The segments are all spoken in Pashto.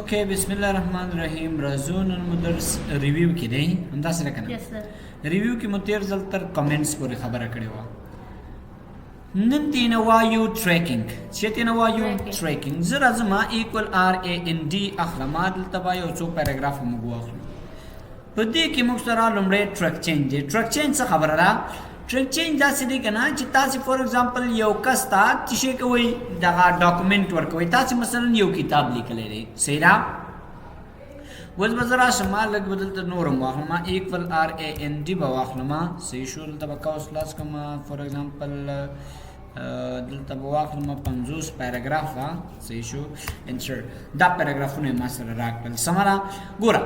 Okay، بسم الله الرحمن الرحیم. راځو، نن مو درس review کې دی، همداسې ده که نه؟ Yes sir. Review کې مو تېر ځل تر comments پورې خبره کړې وه. نن تېنه وایو tracking. چې تېنه وایو؟ Tracking. Tracking. زه راځم، equal R A N D اخلم. دلته به یو څو paragraph موږ واخلو. په دې کې موږ سره لومړی track change دی. Track change څه خبره ده؟ Track change داسې دی که نه چې تاسې for example یو کس ته څه شی کوئ، دغه document ورکوئ. تاسې مثلا یو کتاب لیکلی دی، صحیح ده؟ اوس به زه راشم، لږ به دلته نور هم واخلم، equal R A N D به واخلم، صحیح شو؟ دلته به قوس خلاص کړم، for example دلته به واخلم 50 paragraph، صحیح شو؟ Enter. دا paragraph ونه یې ما سره راکړل، سمه ده؟ ګوره،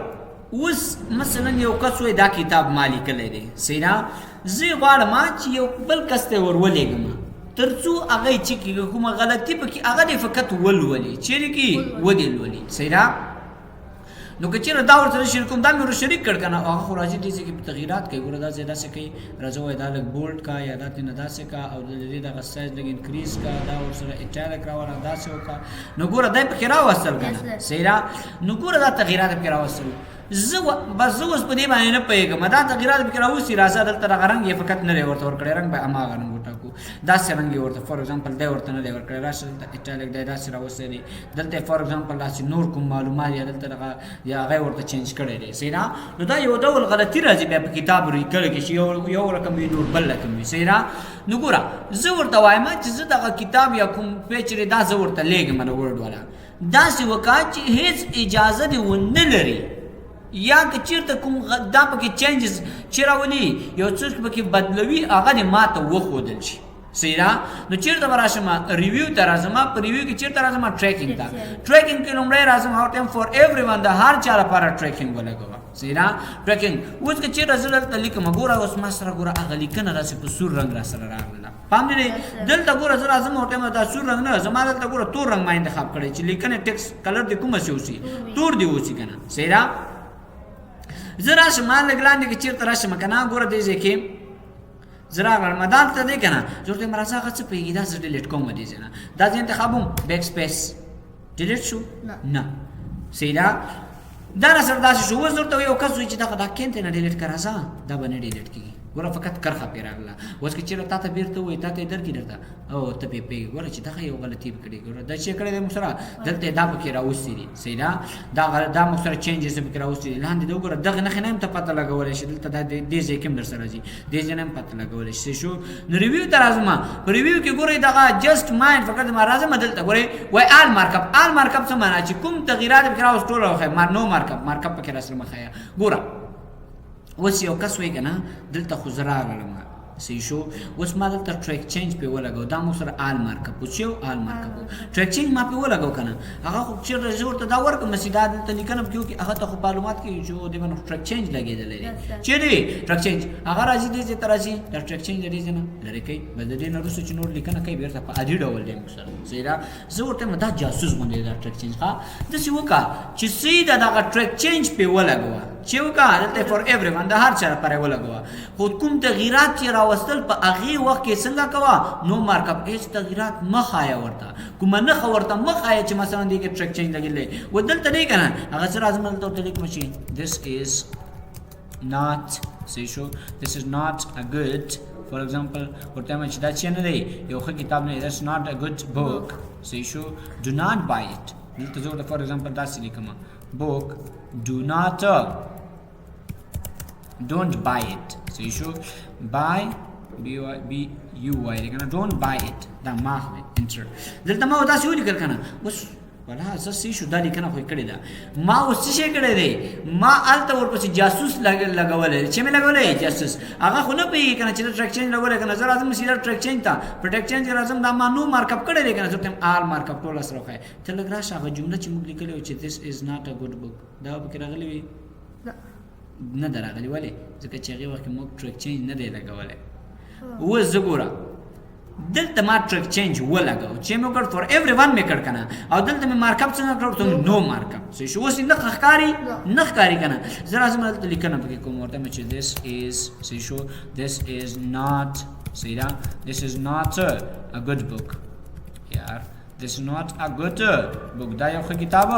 اوس مثلا یو کس وایي دا کتاب ما لیکلی دی، صحیح ده؟ زه یې غواړم چې یو بل کس ته یې ور ولېږم، تر څو هغه یې چې کېږي کومه غلطي پکې، هغه دې فقط ولولي، چېرې کې ودې لولي، صحیح ده؟ نو که چېرې دا ورسره شریک کوم، دا مې ور شریک کړ که نه، هغه خو راځي دې ځای کې په تغییرات کوي. ګوره، دا ځای داسې کوي، راځه وایي دا لږ bold کا یا دا ترې نه داسې کا او د دې دغه size لږ increase کا، دا ورسره italic راوله، داسې وکړه. نو ګوره، دا یې پکې راوستل که نه؟ صحیح ده؟ نو ګوره، دا تغییرات یې پکې راوستل. زه بس زه اوس په دې باندې نه پوهېږم، دا تغییرات پکې راوستي. راځه، دلته دغه رنګ یې فقط نه دی ورته ورکړی، رنګ به هماغه رنګ وټاکو. داسې رنګ یې ورته for example دی ورته نه دی ورکړی. راشه، دلته italic دی داسې راوستی دی. دلته for example داسې نور کوم معلومات یا دلته دغه یا هغه یې ورته change کړی دی، صحیح ده؟ نو دا یو ډول غلطي راځي بیا په کتاب لیکلو کې چې یو رقم وي، نور بل رقم وي، صحیح ده؟ نو ګوره، زه ورته وایم چې زه دغه کتاب یا کوم پیچرې دا زه ورته لېږم د Word والا، داسې وکړه چې هېڅ اجازه دې ونه لري یا که چیرته کوم دا پکې changes چې راولي، یو څه پکې بدلوي، هغه دې ماته وښودل شي، صحیح ده؟ نو چیرته به راشم؟ Review ته راځم. په review کې چیرته راځم؟ Tracking ته. Tracking کې لومړی راځم، ورته وایم for everyone، د هر چا لپاره tracking ولګوه، صحیح ده؟ Tracking. اوس که چیرته زه دلته لیکم، ګوره، اوس ما سره ګوره هغه لیکنه داسې په سور رنګ را سره راغله. پام دې دی؟ دلته ګوره، زه راځم، ورته وایم دا سور رنګ نه، زما دلته ګوره تور رنګ ما انتخاب کړی چې لیکنه text color دې کومه سي اوسي؟ تور دې اوسي که نه؟ صحیح ده؟ زه راشم، ما لږ لاندې کې چېرته راشم که نه، ګوره، دې ځای کې زه راغلم، دلته دی که نه، زه ورته وایم راځه، هغه څه پوهېږي، دا زه delete کوم دې ځای نه. دا زه انتخابوم، backspace، delete شو؟ نه. نه، صحیح ده؟ دا را سره داسې شو. اوس درته یو کس وایي چې دغه دا کین ته نه delete کړه، راځه، دا به نه delete کېږي. ګوره، فقط کرښه پرې راغله. اوس که چېرې تا ته بېرته ووایي، تا ته یې درکړي درته او ته پرې پوهېږي، ګوره چې دغه یو غلطي یې کړې. ګوره، دا چې کړی دی موږ سره، دلته یې دا پکې راوستي دي، صحیح ده؟ دا دا موږ سره changes پکې راوستي دي. لاندې دی وګوره، دغه نښې نه هم ته پته لګولی شي. دلته دا دې ځای کې هم در سره راځي، دې ځای نه هم پته لګولی شي، صحیح شو؟ نو review ته راځم. په review کې ګورئ دغه just mind فقط ما راځم. دلته ګورئ، وایي all markup. All markup څه معنا؟ چې کوم تغییرات پکې راوست ټول راوښیه، ما no markup، markup پکې را سره مه ښیه. ګوره، اوس یو کس وایي که نه، دلته خو زه راغلم، صحیح شو؟ اوس ما دلته track change پې ولګو. دا موږ سره all markup و، چې یو all markup و، track change ما پې ولګو که نه. هغه خو چېرته زه ورته دا ورکړم چې دا دلته لیکنه پکې وکړي، هغه ته خو معلومات کوي چې دې باندې track change لګېدلی دی. چېرې track change؟ هغه راځي دې ځای ته راځي، دا track change د دې ځای نه لرې کوي. بس د دې نه وروسته چې نور لیکنه کوي، بېرته په عادي ډول دی موږ سره، صحیح ده؟ زه ورته وایم دا جاسوس غوندې دی دا track change. ښه، داسې وکړه چې سیده دغه track change پې ولګوه. چې وکړه دلته for everyone، د هر چا لپاره یې ولګوه، خو کوم تغییرات چې راوستل په هغې وخت کې څنګه کوه؟ No markup، هېڅ تغییرات مه ښایه ورته، کومه نښه ورته مه ښایه چې مثلا دې کې track change لګېدلی و دلته دی که نه. هغه زه راځم، دلته ورته لیکم چې this is not، صحیح شو؟ This is not a good، for example ورته وایم چې دا چې نه دی، یو ښه کتاب نه دی، that's not a good book، صحیح شو؟ Do not buy it. دلته زه ورته for example داسې لیکم، book do not don't buy it، صحیح شو؟ Buy، B Y B U Y دی کنه، don't buy it، دا ما اخلي. Enter. دلته ما داسې ولیکل کنه. اوس ولا زه صحیح شو، دا لیکنه خو یې کړې ده. ما اوس څه شی کړی دی؟ ما هلته ورپسې جاسوس لګولی دی. چې مې لګولی جاسوس، هغه خو نه پوهېږي که نه چې دا track change لګولی که نه. زه راځم سیده track change ته. په track change کې راځم، دا ما no markup کړی دی که نه. زه ورته وایم all markup، ټول سره وښیه. ته لږ راشه، هغه جمله چې موږ لیکلې وه چې this is not a good book، دا به پکې راغلې وي؟ نه. نه ده راغلې. ولې؟ ځکه چې هغې وخت کې موږ track change نه دی لګولی. اوس زه ګوره، دلته ما track change ولګاو، چې مې وکړ for everyone مې کړ کنه، او دلته مې markup څنګه کړ؟ ورته no markup، صحیح شو؟ اوس نه ښکاري؟ نه ښکاري کنه. زه راځم، دلته لیکنه پکې کوم، ورته مې چې this is، صحیح شو؟ This is not، صحیح ده؟ This is not a good book یار. This is not a good book. دا یو ښه کتاب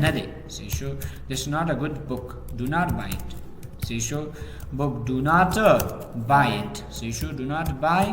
نه دی. صحیح شو. This is not a good book. Do not buy it. صحیح شو. Book do not buy it. صحیح شو. Do not buy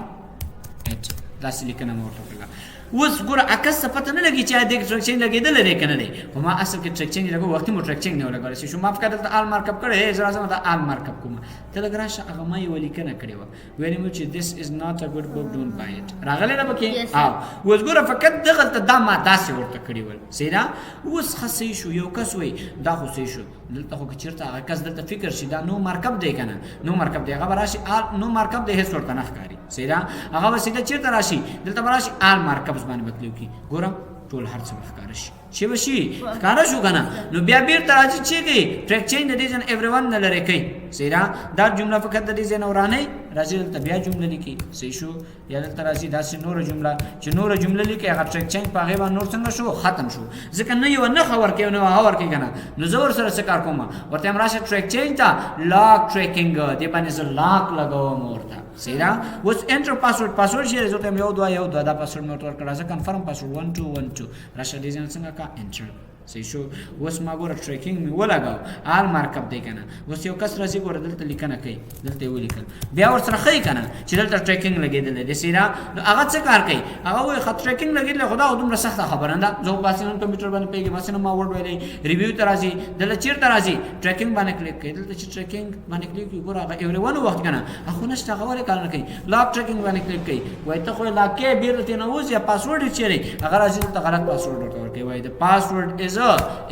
it. داسې لیکنه مې ورته وکړه. اوس ګوره عکس څه پته نه لګي چې آیا دې کې track change لګېدلی دی که نه دی، خو ما اصل کې track change لګو، وختي مو track change نه ولګولی. چې شو ما فکر دلته all markup کړی، زه راځم دا all markup کوم. ته لږ راشه، هغه ما یوه لیکنه کړې وه، ویلي مو چې this is not a good book, don't buy it. راغلی ده پکې؟ او اوس ګوره فقط دغلته دا ما داسې ورته کړي ول. صحیح ده؟ اوس ښه صحیح شو. یو کس وایي دا خو صحیح شو، دلته خو که چېرته هغه کس دلته فکر شي دا no markup دی که نه، no markup دی، هغه به راشي all no markup دی، هېڅ ورته نه ښکاري. صحیح ده؟ هغه به سیده چېرته راشي؟ دلته به راشي all markups باندې به کلیک وکړي. ګوره ټول هر څه به ښکاره شي. چې به شي ښکاره شو که نه، نو بیا بېرته راځي چې کوي track change د دې ځای نه everyone نه لرې کوي. صحیح ده؟ دا جمله فقط د دې ځای نه ورانوي، راځي دلته بیا جمله لیکي. صحیح شو. یا دلته راځي داسې نوره جمله، چې نوره جمله لیکي، هغه track change په هغې باندې نور څنګه شو؟ ختم شو. ځکه نه یوه نښه ورکوي نه هغه ورکوي که نه. نو زه ورسره څه کار کوم؟ ورته یم راشه track change ته lock tracking دې باندې زه lock لګوم ورته. صحیح ده؟ اوس enter password، password شي، زه ورته یم 1 2 1 2، دا پاسورډ مې ورته ورکړ. راځه confirm password 1 2 1 2، راشه دې ځای نه څنګه کا enter. صحیح شو. اوس ما ګوره tracking مې ولګاو، all markup دی که نه. اوس یو کس راځي ګوره دلته لیکنه کوي، دلته یې ولیکل، بیا ورسره ښیي که نه چې دلته tracking لګېدلی دی. صحیح ده؟ نو هغه څه کار کوي؟ هغه وایي ښه tracking لګېدلی، خو دا خو دومره سخته خبره نه ده، زه خو هسې نن کمپیوټر باندې پوهېږم، هسې نه ما Word ویلی. review ته راځي، دلته چېرته راځي؟ tracking باندې کلیک کوي. دلته چې tracking باندې کلیک کوي، ګوره هغه everyone وخت که نه، هغه خو نشته، هغه ولې کار نه کوي؟ lock tracking باندې کلیک کوي، وایي ته خو یې lock کوې، بېرته ترې نه وځي، پاسورډ یې چېرې؟ هغه راځي دلته غلط پاسورډ ورته ورکوي، وایي the password is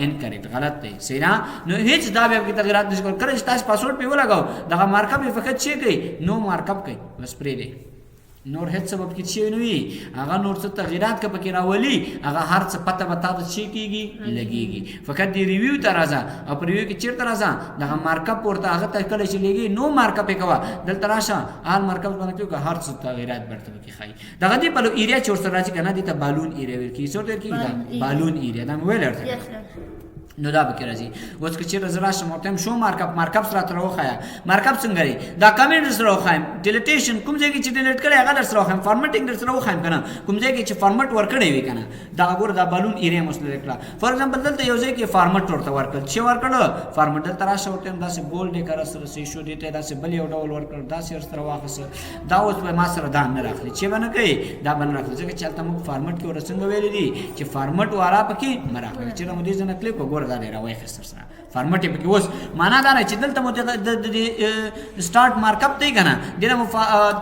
incorrect، غلط دی. صحیح ده؟ نو هیڅ دا بیا پکې تغیرات نشي کول. کله چې تاسو پاسورډ پې ولګاو، دغه markup یې فقط چې کوي no markup کوي، بس پرېږدئ، نور هیڅ سبب کې چې نه وي. هغه نور څه تغیرات که پکې راولي، هغه هر څه پته به تاته چې کېږي لګېږي. فقط دې review ته راځه، او په review کې چېرته راځه؟ دغه markup ورته هغه ته کله چې لګي no markup یې کوه، دلته راشه all markup باندې کلیک وکړه، هر څه تغیرات برته پکې ښایي. دغه دې پلو area چې ورسره راځي که نه، دې ته balloon area ویل کېږي. څه ورته ویل کېږي؟ دا balloon area دا مې ویل ورته. نو دا پکې راځي. اوس که چېرته زه راشم ورته وایم show markup، markup سره راته وښایه. markup څنګه دی؟ دا کمنټ در سره وښایم، deletion کوم ځای کې چې delete کړی هغه در سره وښایم، formatting در سره وښایم که نه، کوم ځای کې چې format ورکړی وي که نه. دا ګوره دا balloon area مو select کړه. for example دلته یو ځای کې format ورته ورکړل، چې ورکړل format، دلته راشه ورته وایم داسې bold یې کړه سره. صحیح شو. دې ته داسې بل یو ډول ورکړ، داسې ورسره واخیسته. دا اوس به ما سره دا نه راخلي، چې به نه کوي دا به نه راخلي، ځکه چې هلته موږ format کې ورته څنګه ویلي دي چې format واره پکې مه راخلي. چې مو دې ځای نه کلیک وګوره، دا دی راوایخیست سره format یې پکې. اوس معنا دا ده چې دلته مو د start markup دی که نه، دې نه مو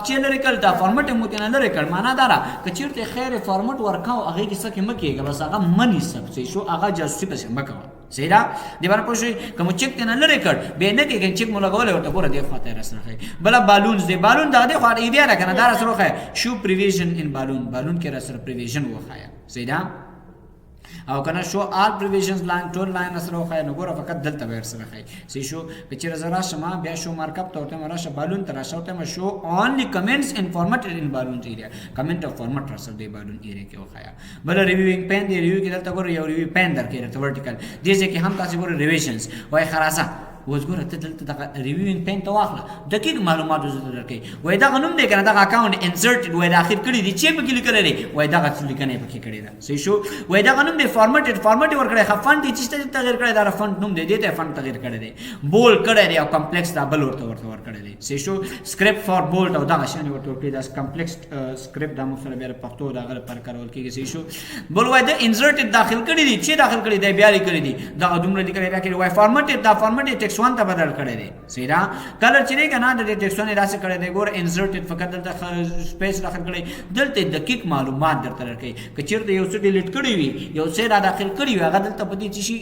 چې لرې کړ، دا format مو ترې نه لرې کړ. معنا دا ده که چېرته خیر format ورکاو، هغې کې څه کې مه کېږه، بس هغه مه نیسه. صحیح شو. هغه جاسوسي پسې مه کوه. صحیح ده؟ دې باندې پوه شوې؟ که مو check ترې نه لرې کړ بیا نه کېږي، check مو لګولی ورته، ګوره دې خوا ته یې راسره ښایي. بله balloons دی، balloon دغه دې خوا area ده که نه، دا راسره وښایه، show prevision in balloon، balloon کې راسره prevision وښایه. صحیح ده؟ او کنه show all previsions line، ټول line سره وښایه. نو ګوره فقط دلته به سره ښایي. صحیح شو. که چېرې زه راشم بیا show markup ته ورته راشه، balloon ته راشه، ورته show only comments in formatted in balloon area، comment او format را سره دی balloon area کې وښایه. بل reviewing pane دی، review کې دلته ګوره یو review pane درکې درته vertical دې ځای کې هم تاسې ګوره revisions وایي. ښه راځه اوس ګوره ته دلته دغه reviewing pane ته واخله، دقیق معلومات زه درکوي. وایي دغه نوم دی که نه، دغه account inserted، وایي داخل کړي دي، چې پکې لیکلی دی، وایي دغه څه لیکنه یې پکې کړې ده. صحیح شو. وایي دغه نوم دی formatted، format یې ورکړی، ښه font یې چې تغیر کړی، دا font نوم دی، دې ته font تغیر کړی دی، bold کړی دی او complex دا بل ورته ورکړی دی. صحیح شو. script for bold او دغه شیان یې ورته ورکړي، دا complex script دا موږ سره بیا پښتو د هغه لپاره کارول کېږي. صحیح شو. بل وایي د inserted داخل کړي دي، چې داخل کړي دی بیا لیکلي دي، دغه دومره لیکلی بیا کړي. وایي formatted، دا format یې text 1 ته بدل کړی دی. صحیح ده. color چې دی که نه، د دې text 1 یې داسې کړی دی، ګوره inserted فقط دلته space داخل کړی، دلته دقیق معلومات درته درکوي. که چېرته یو څه delete کړی وي، یو څه را داخل کړی وي، هغه دلته په دې څه شي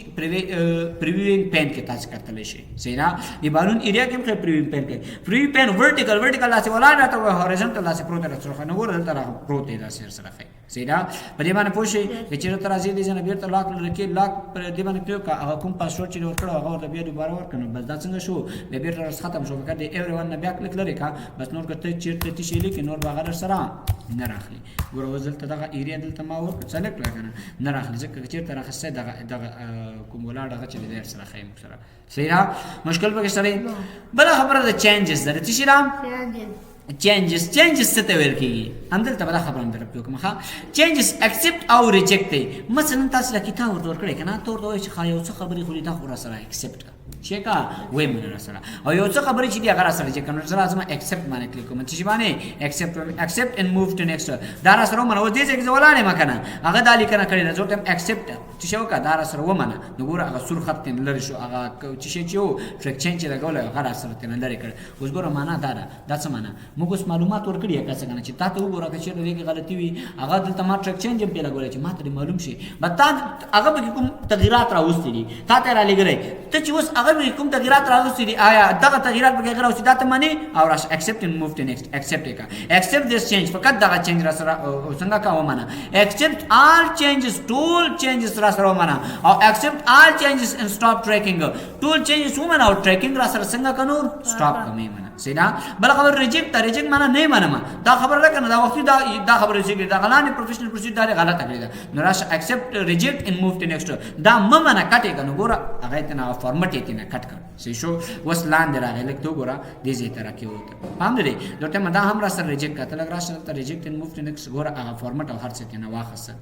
previewing pane کې تاسو کتلی شئ. صحیح ده. د balloon area کې هم previewing pane کوي، preview pane vertical، vertical داسې ولاړ راته وایي، horizontal داسې پروت راته سره. نو ګوره دلته را پروت دی داسې سره ښایي. صحیح ده. په دې باندې پوه شئ که چېرته ته راځې دې ځای نه بېرته lock لرې کړې، lock پر دې باندې کلیک وکړه، هغه کوم پاسورډ چې دې ورکړی هغه ورته بیا دوباره ورکړه، نو بس دا څنګه شو بیا بېرته راس ختم شو. فقط د everyone نه بیا کلیک لرې کړه، بس نور که ته چېرته څه شی لیکې نور به هغه در سره نه راخلي. ګوره اوس دلته دغه area دلته ما ورکړه select کړه که نه، نه راخلي، ځکه که چېرته راخستی دغه کوم ولاړ هغه چې دی در سره ښایي موږ سره. صحیح ده. مشکل پکې شته دی. بله خبره د changes ده، د څه شي ده؟ Changes. changes، changes څه ته ویل کېږي؟ همدلته به دا خبره هم درته وکړم. ښه، changes accept او reject دی. مثلا تاسو له کتاب ورته ورکړی که نه، ته ورته وایې چې ښه، یو څه خبرې خو دي دا خو را سره accept کړه، چې کا وې منه را سره، او یو څه خبرې چې دي هغه را سره reject کړه. نو زه راځم accept باندې کلیک کوم. چې باندې accept، accept and move to next، دا را سره ومنه. اوس دې ځای کې زه ولاړ یم که نه، هغه دا لیکنه کړې ده، زه ورته accept چې شي وکړه، دا را سره ومنه. نو ګوره هغه سور خط ترې لرې شو، هغه چې شی چې و track change چې لګولی هغه را سره ترې لرې کړ. اوس ګوره معنا دا ده، دا څه معنا؟ موږ اوس معلومات ورکړي که څه کنه چې تا ته وګوره که چېرته دې کې غلطي وي، هغه دلته ما track change هم پرې لګولی چې ما ته دې معلوم شي به تا هغه پکې کوم تغیرات راوستي دي، تا ته یې رالیږلی، ته چې اوس هغه پکې کوم تغیرات راوستي دي، آیا دغه تغیرات پکې هغه راوستي دا ته منې؟ او راشه accept and move to next، accept یې کړه. accept this change، فقط دغه change را سره څنګه کا ومنه. accept all changes، ټول changes را سره ومنه، او accept all changes and stop tracking، ټول changes ومنه او tracking را سره څنګه که نور stop که مې منه. صحیح ده. بل خبر reject ته، reject معنا نه منم، دا خبره ده کنه، دا وختي دا دا خبره چې دا غلانه professional procedure دا غلطه کړې ده. نو راشه accept reject and move to next، دا م منه کټې کنه. ګوره هغه ته نه فارمټ یې نه کټ کړ. صحیح شو. وس لاندې راغی لږ، ته وګوره دې ځای ته راکې وته پام دې دلته ما دا هم را سره reject کړه. لږ راشه دلته reject and move to next، ګوره هغه فارمټ او هر څه ته نه واخسته.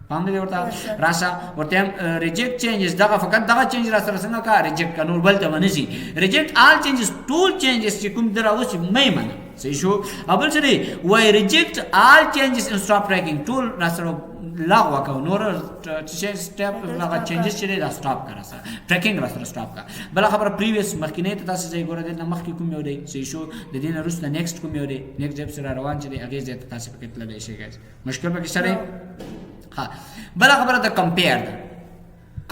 پام دې ورته راشه ورته reject changes، دغه فقط دغه change را سره څنګه کا reject کا، نور بل ته ونسی. reject all changes، ټول changes چې کوم دراوسی مې منه. صحیح شو. او بل څه دی؟ وای reject all changes and stop tracking، ټول را سره لغوه کو، نور چې step هغه changes چې دا stop کړه سره tracking را سره stop کا. بل خبره previous، مخکینه ته تاسو ځای ګوره دلته مخکې کوم یو دی. صحیح شو. د دې نه وروسته next کوم یو دی، next step سره روان چې دی هغې ځای ته تاسو پکې تللی شئ. guys، مشکل پکې شته دی؟ ها، بل خبره د compare ده.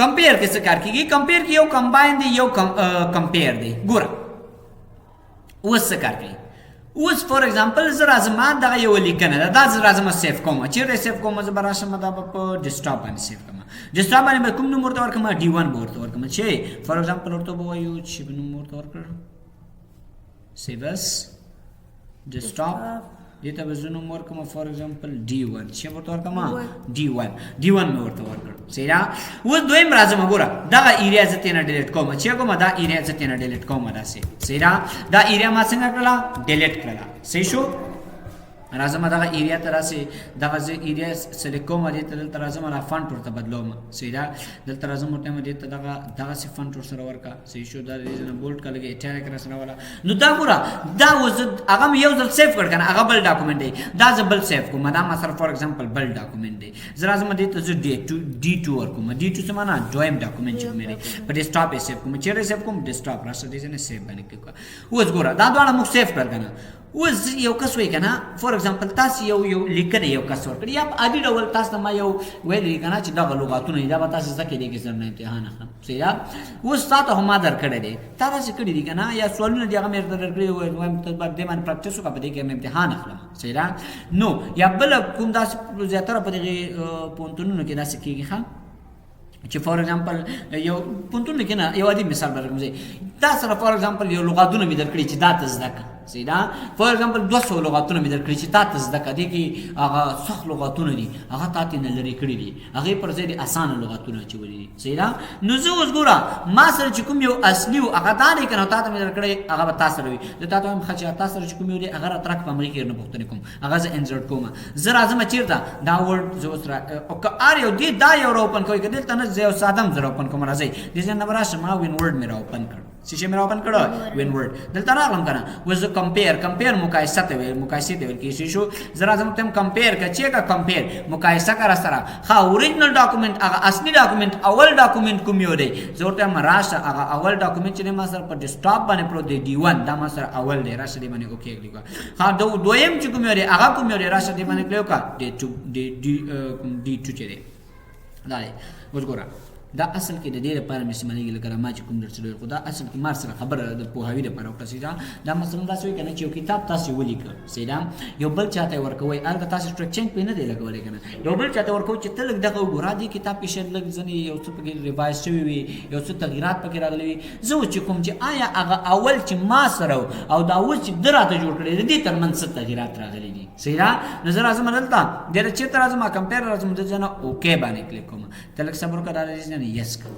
compare کې څه کار کیږي؟ compare کې یو combine دی، یو compare دی. ګوره اوس څه کار کوي؟ اوس for example زه راځم، دغه یو لیکنه ده، دا زه راځم save کوم. چیرته save کوم؟ زه به راشم دا به په desktop باندې save کوم. desktop باندې به کوم نوم ورته ورکړم؟ D1 به ورته ورکړم، چې for example ورته به وایو چې نوم ورته ورکړ save as desktop، دې ته به زه نوم ورکړم for example D1. چې ورته ورکړم D1، D1 مې ورته ورکړ. صحیح ده. اوس دویم راځم، ګوره دغه area زه ترې نه delete کوم. چې کوم دا area زه ترې نه delete کوم داسې. صحیح ده. دا area ما څنګه کړله؟ delete کړله. صحیح شو. راځم دغه area ته راسي، دغه زه area select کوم، دې ته دلته راځم، دا font ورته بدلوم. صحیح ده. دلته راځم ورته دې ته دغه دغسې font ورسره ورکړه. صحیح شو. دا دې نه bold کړه، لږ italic راسره وله. نو دا ګوره دا اوس هغه مې یو ځل save کړ که نه، هغه بل document دی، دا زه بل save کوم. دا ما سره for example بل document دی. زه راځم دې ته زه D2، D2 ورکوم. D2 څه معنا؟ دویم document چې کوم دی، په desktop یې save کوم. چېرې save کوم؟ desktop. راشه دې ځای نه save باندې کلیک وکړه. اوس ګوره دا دواړه موږ save کړل که نه. اوس یو کس وایي که نه، for example تاسو یو یو لیکنه یو کس ورکړي، یا په عادي ډول تاسو ته ما یو ویلی که نه چې دغه لغاتونه دي، دا به تاسو زده کړئ، دې کې زه نه امتحان اخلم. صحیح ده. اوس تا ته خو ما درکړی دی، تا داسې کړي دي که نه، یا سوالونه دي هغه مې درته درکړي، وایم ته به دې باندې practice وکړه، په دې کې مې امتحان اخلم. صحیح ده. نو یا بله کوم داسې زیاتره په دغې پوهنتونونو کې داسې کېږي، ښه چې for example یو پوهنتون کې نه، یو عادي مثال به درکړم. تا سره for example یو لغاتونه مې درکړي چې دا ته زده کړه. صحیح ده. for example 200 لغاتونه مې درکړي چې تا ته زده کړه، دې کې هغه سخت لغاتونه دي هغه تا ته نه لرې کړي دي، هغې پر ځای دې اسانه لغاتونه اچولي دي. صحیح ده. نو زه اوس ګوره ما سره چې کوم یو اصلي و هغه دا دی که نه، تا ته مې درکړی هغه به تا سره وي. زه تا ته وایم ښه چې تا سره چې کوم یو دی هغه راته راکړه، په همغې کې نه پوښتنې کوم، هغه زه insert کوم. زه راځم چېرته دا Word زه اوس را او که هر یو دې دا یو را open کوي که دلته نه، زه یو ساده هم زه را open کوم. راځئ دې ځای نه به راشم، ما WinWord مې را open کړ. څه شی مې را open کړ؟ WinWord. دلته راغلم که نه، اوس زه compare، compare مقایسه ته ویل، مقایسې ته ویل کېږي. شو زه راځم ته هم compare که چې که compare مقایسه که را سره ښه original document، هغه اصلي document، اول document کوم یو دی، زه ورته وایم راشه هغه اول document چې دی ما سره په desktop باندې پروت دی D1، دا ما سره اول دی، راشه دې باندې okay کلیک وکړه. ښه دویم چې کوم یو دی هغه کوم یو دی، راشه دې باندې کلیک وکړه، D2، D D کوم D2 چې دی دا دی. اوس ګوره دا اصل کې د دې لپاره مې استعمالېږي لکه ما چې کوم درته ویل، خو دا اصل کې ما سره خبره د پوهاوي لپاره وکړه. صحیح ده. دا مثلا داسې وایي که نه چې یو کتاب تاسې ولیکه، صحیح ده، یو بل چاته یې ورکوئ، هلته تاسې track change پرې نه دی لګولی که نه، یو بل چاته ورکوئ چې ته لږ دغه وګوره، دې کتاب کې شاید لږ ځینې یو څه پکې revise شوي وي، یو څه تغیرات پکې راغلي وي. زه اوس چې کوم چې آیا هغه اول چې ما سره و او دا اوس چې ده راته جوړ کړی د دې ترمنځ څه تغیرات راغلي دي. صحیح ده. نو زه راځم دلته دې ته چېرته راځم، compare راځم، دلته نه okay باندې کلیک کوم، ته لږ صبر وکړه، دا دې نه yes کړه.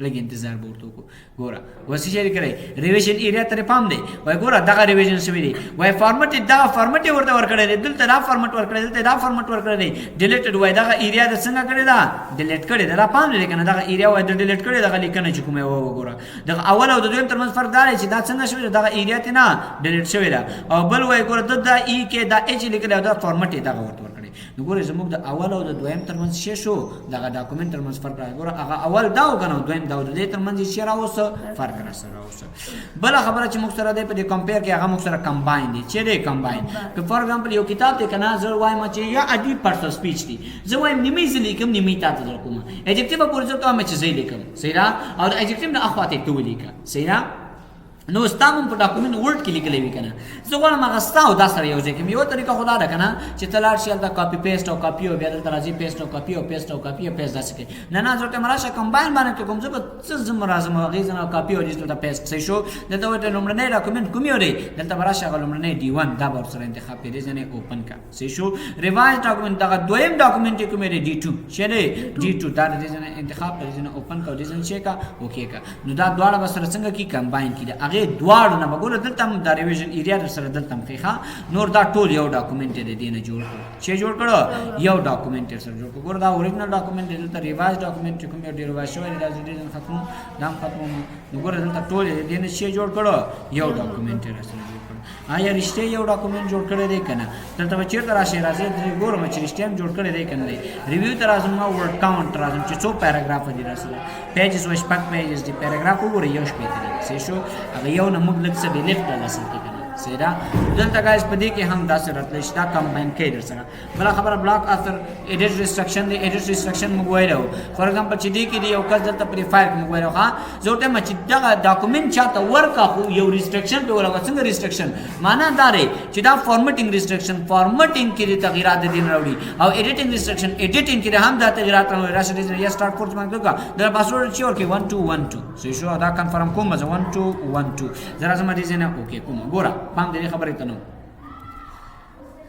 لږ انتظار به ورته وکړو. ګوره اوس څه شی لیکلی؟ revision area ته پام دی. وای ګوره دغه revision شوی دی. وای فارمټ دغه فارمټ یې ورته ورکړی دی، دلته دا فارمټ ورکړی، دلته دا فارمټ ورکړی دی. deleted وای دغه area د څنګه کړې ده؟ delete کړې ده. دا پام دی کنه، دغه area وای د delete کړې دغه لیکنه چې کومه وه وګوره. دغه اول او د دویم ترمنځ فرق دا دی چې دا څنګه شوی ده، دغه area ته نه delete شوی ده. او بل وای ګوره د دا ای کې دا اچ لیکلی او دا فارمټ یې دغه ورته ورکړی. نو ګوره زموږ د اول او د دویم ترمنځ څه شو؟ دغه document ترمنځ فرق راغی. ګوره هغه اول دا و کنه، دویم دا و، د دې ترمنځ یې څه راوسته؟ فرق را سره راوسته. بله خبره چې موږ سره دی په دې compare کې، هغه موږ سره combine دی. چې دی combine، که for example یو کتاب دی که نه، زه وایم چې یا عادي parts of speech دی، زه وایم نیمه زه لیکم نیمه تا ته در کوم. adjective پورې زه ته وایم چې زه لیکم، صحیح ده؟ او د adjective نه اخوا ته ته ولیکه، صحیح ده؟ نو ستا هم په document Word کې لیکلی وي که نه، زه غواړم هغه ستا او دا سره یو ځای کړم. یوه طریقه خو دا ده که نه چې ته لاړ شې هلته copy paste او کاپي، او بیا دلته راځي paste او کاپي او paste او کاپي او paste داسې کوي. نه نه، زه ورته راشه combine باندې کلیک کوم، زه به څه ځم راځم هغې ځای نه کاپي او دلته paste. صحیح شو؟ دلته ورته لومړنی document کوم یو دی، دلته به راشه هغه لومړنی D1 دا به ورسره انتخاب کړې، دې ځای نه open کړه. صحیح شو؟ revise document دغه دویم document یې کوم دی؟ D2 چې دی D2، دا د دې ځای نه انتخاب کړه، دې ځای نه open کړه، دې ځای نه چې کړه okay کړه. نو دا دواړه به سره څنګه کی combine کړي؟ هغې دواړو نه به ګوره دلته هم دا revision area در سره دلته هم ښي. ښه، نور دا ټول یو document یې د دې نه جوړ کړو. چې جوړ کړو یو document یې سره جوړ کړو. ګوره دا original document دی، دلته revise document چې کوم یو ډېر revise شوی دی، دا زه دې ځای ختموم، دا هم ختموم. نو ګوره دلته ټول یې د دې نه چې جوړ کړو یو document یې را سره جوړ کړو. آیا رښتیا یو document جوړ کړی دی که نه؟ دلته به چېرته راشئ؟ راځئ درې ګورم چې رښتیا هم جوړ کړی دی که نه دی. review ته راځم، ما word count ته راځم چې څو paragraph دي را سره. pages وایي شپږ pages دي. paragraph وګورئ یو شپېته دی. صحیح شو؟ هغه یو نه موږ لږ څه delete کړل اصل کې که نه، صحیح ده؟ دلته guys په دې کې هم داسې راتلی شي، دا combine کوي در سره. بله خبره block author edit restriction دی. edit restriction موږ ویلی وو for example چې دې کې دی یو کس دلته په دې فایل کې موږ ویلی وو، ښه زه ورته وایم چې دغه document چاته ورکړه خو یو restriction پرې ولګوه. څنګه restriction؟ معنا دا دی چې دا formatting restriction، formatting کې دې تغیرات د دې نه راوړي، او editing restriction، editing کې هم دا تغیرات راوړي. راشه دې یا start force باندې وکړه، دا پاسورډ چې ورکړي 1 2 1 2. صحیح شو؟ دا confirm کوم زه 1 2 1 2. زه راځم دې ځای نه okay کوم. ګوره پام دې خبرې ته نه،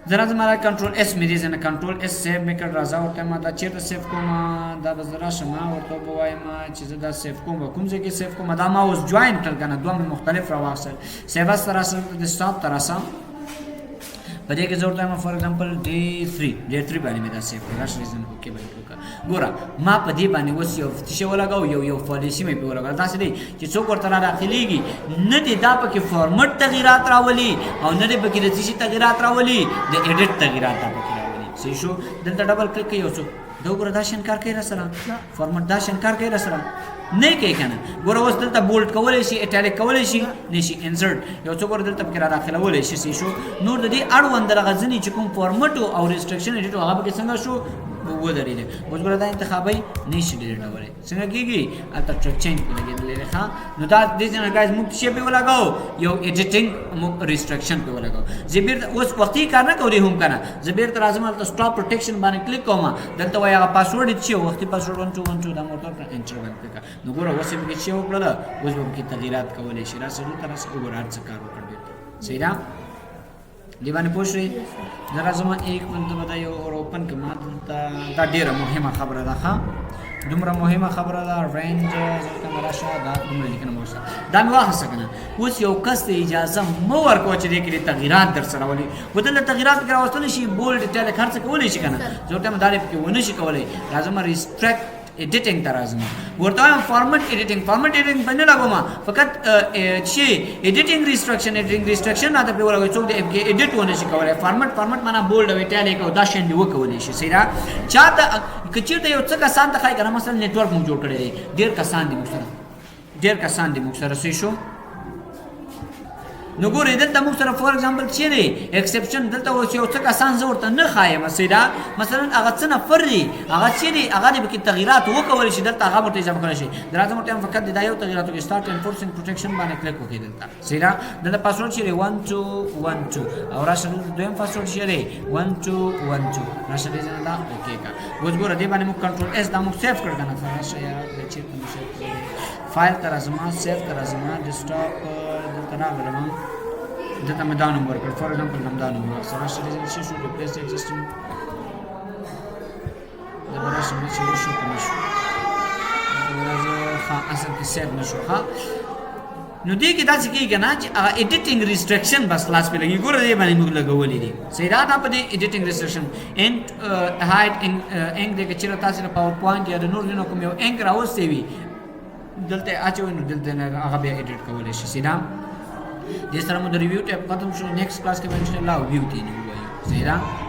زه راځم را control S مې دې ځای نه control S save مې کړ. راځه ورته ما دا چېرته save کوم؟ دا به زه راشم ورته به وایم چې زه دا save کوم، کوم ځای کې save کوم؟ دا ما اوس join کړل که نه، دوه مې مختلف راواخیستل. save as ته راسم، desktop ته راسم، په دې کې زه ورته وایم for example D3، D3 باندې مې دا save کړ. راشه دې ځای نه okay باندې وکړه. ګوره ما په دې باندې اوس یو څه شی ولګاو، یو policy مې پرې ولګاوه. داسې دی چې څوک ورته را داخلېږي نه دې دا پکې format تغیرات راولي او نه دې پکې د څه شي تغیرات راولي، د edit تغیرات دا پکې راولي. صحیح شو؟ دلته double click کوي یو څوک دا وګوره دا شین کار کوي را سره، format دا شین کار کوي را سره نه کوي که نه. ګوره اوس دلته bold کولی شي، italic کولی شي، نه شي، insert یو څه ګوره دلته پکې را داخلولی شي. صحیح شو؟ نور د دې اړوند دغه ځینې چې کوم format او restriction edit هغه پکې څنګه شو ودرېدل. اوس ګوره دا انتخابي نه شي delete کولی. څنګه کېږي؟ هلته track change پرې لګېدلی دی. ښه، نو دا دې ځای نه guys موږ څه شی پرې ولګاو؟ یو editing موږ restriction پرې ولګاو. زه بېرته اوس وختي کار نه کوو دی هم که نه، زه بېرته راځم هلته stop protection باندې کلیک کوم. دلته وایي هغه پاسورډ یې څه و، وختي پاسورډ 1 2 1 2 دا مې ورته وکړه، enter باندې کلیک کړه. نو ګوره اوس یې پکې څه وکړله، اوس به پکې تغیرات کولی شي. راشه دلته راشه وګوره هر څه کار وکړ بېرته. صحیح ده؟ دې باندې پوه شوې؟ زه راځم ایک منټ به دا یو اور open کړم. دلته دا ډېره مهمه خبره ده، ښه دومره مهمه خبره ده. رینج دلته مې راشه، دا دومره لیکنه مې وشته، دا مې واخیسته که نه. اوس یو کس ته اجازه مه ورکوه چې دې کې دې تغیرات در سره راولي. خو دلته تغیرات پکې راوستلی شي، bold italic هر څه کولی شي که نه. زه ورته وایم دا دې پکې ونه شي کولی. راځم restrict editing ته راځم، ورته وایم format editing، format editing په نه لګوم، فقط چې editing restriction، editing restriction راته پرې ولګوي، څوک دې کې edit ونه شي کولی. format، format معنا bold او italic او دا شیان دې وکولی شي. صحیح ده؟ چاته که چېرته یو څه کسان ته ښایي که نه، مثلا network موږ جوړ کړی دی، ډېر کسان دي موږ سره، ډېر کسان دي موږ سره. صحیح شو؟ نو ګورئ دلته موږ سره for example چې دی exception، دلته اوس یو څه کسان زه ورته نه ښایم. صحیح ده؟ مثلا هغه څه نفر دی، هغه چې دی هغه دې پکې تغیرات وکولی شي، دلته هغه ورته اضافه کړی شي. راځم ورته فقط دا یو تغیرات وکړي، start enforcing protection باندې کلیک وکړئ دلته. صحیح ده؟ دلته پاسورډ چې دی 1 2 1 2 او راشه دلته دویم پاسورډ چې دی 1 2 1 2، راشه دې ځای نه دا okay کړه. اوس ګوره دې باندې موږ control S دا موږ save کړ که نه. راشه یار دا چېرته مو save کړی؟ فایل ته راځم، save ته راځم، desktop دلته راغلم، دلته مې دا نوم ورکړ، for example هم دا نوم ورکړ. راشه دې ځای شو replace existing، دا به راشم چې وشو که نه شو. خبره زه ښه اصل کې save نه شو. ښه، نو دې کې داسې کېږي که نه چې هغه editing restriction بس لاس پې لګي. ګوره، دې باندې موږ لګولې دي، صحیح ده؟ دا په دې editing restriction and hide ink دی. که چېرې تاسو د PowerPoint یا د نور ځینو کوم یو ink راوستی وي، دلته یې اچوئ، نو دلته نه هغه بیا edit کولی شي، صحیح ده؟ دې سره مو د review tab ختم شو. next class کې به انشاءالله view ته نه ووایو، صحیح ده؟